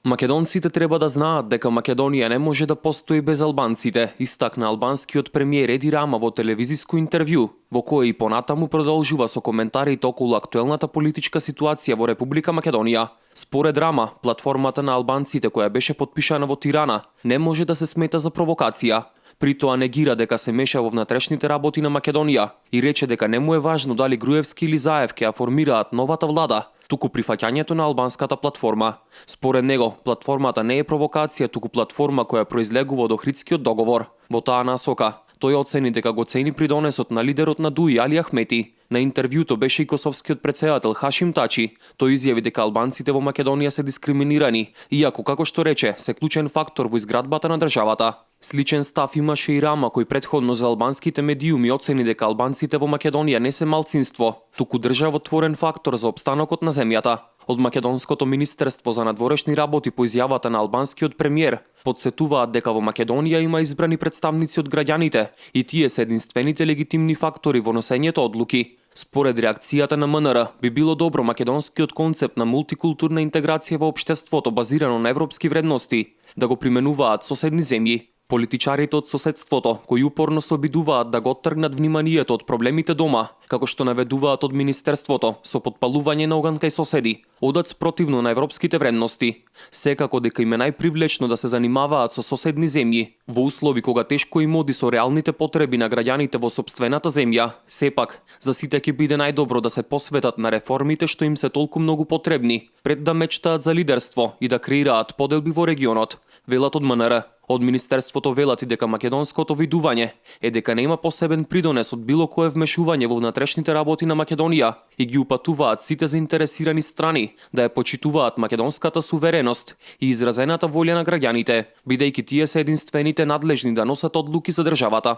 Македонците треба да знаат дека Македонија не може да постои без албанците, истакна албанскиот премиер Еди Рама во телевизиско интервју, во кое и понатаму продолжува со коментарите околу актуелната политичка ситуација во Република Македонија. Според Рама, платформата на албанците која беше потпишана во Тирана не може да се смета за провокација. При тоа негира дека се меша во внатрешните работи на Македонија и рече дека не му е важно дали Груевски или Заев ќе ја формираат новата влада, туку прифаќањето на албанската платформа. Според него, платформата не е провокација, туку платформа која произлегува од Охридскиот договор. Во таа насока, тој оцени дека го цени придонесот на лидерот на ДУИ Али Ахмети. На интервјуто беше и косовскиот претседател Хашим Тачи. Тој изјави дека албанците во Македонија се дискриминирани, иако како што рече, се клучен фактор во изградбата на државата. Сличен став имаше и Рама, кој претходно за албанските медиуми оцени дека албанците во Македонија не се малцинство, туку државотворен фактор за опстанокот на земјата. Од Македонското министерство за надворешни работи по изјавата на албанскиот премиер подсетуваат дека во Македонија има избрани представници од граѓаните и тие се единствените легитимни фактори во носењето одлуки. Според реакцијата на МНР, би било добро македонскиот концепт на мултикултурна интеграција во општеството базирано на европски вредности да го применуваат соседни земји. Политичарите од соседството, кои упорно се обидуваат да го оттргнат вниманието од проблемите дома, како што наведуваат од Министерството, со подпалување на оган кај соседи, одат спротивно на европските вредности. Секако дека им е најпривлечно да се занимаваат со соседни земји, во услови кога тешко им оди со реалните потреби на граѓаните во сопствената земја, сепак, за сите ќе биде најдобро да се посветат на реформите што им се толку многу потребни, пред да мечтаат за лидерство и да креираат поделби во регионот, велат од МНР. Од Министерството велат и дека македонското видување е дека нема посебен придонес од било кое вмешување во внатрешните работи на Македонија и ги упатуваат сите заинтересирани страни да ја почитуваат македонската сувереност и изразената волја на граѓаните, бидејќи тие се единствените надлежни да носат одлуки за државата.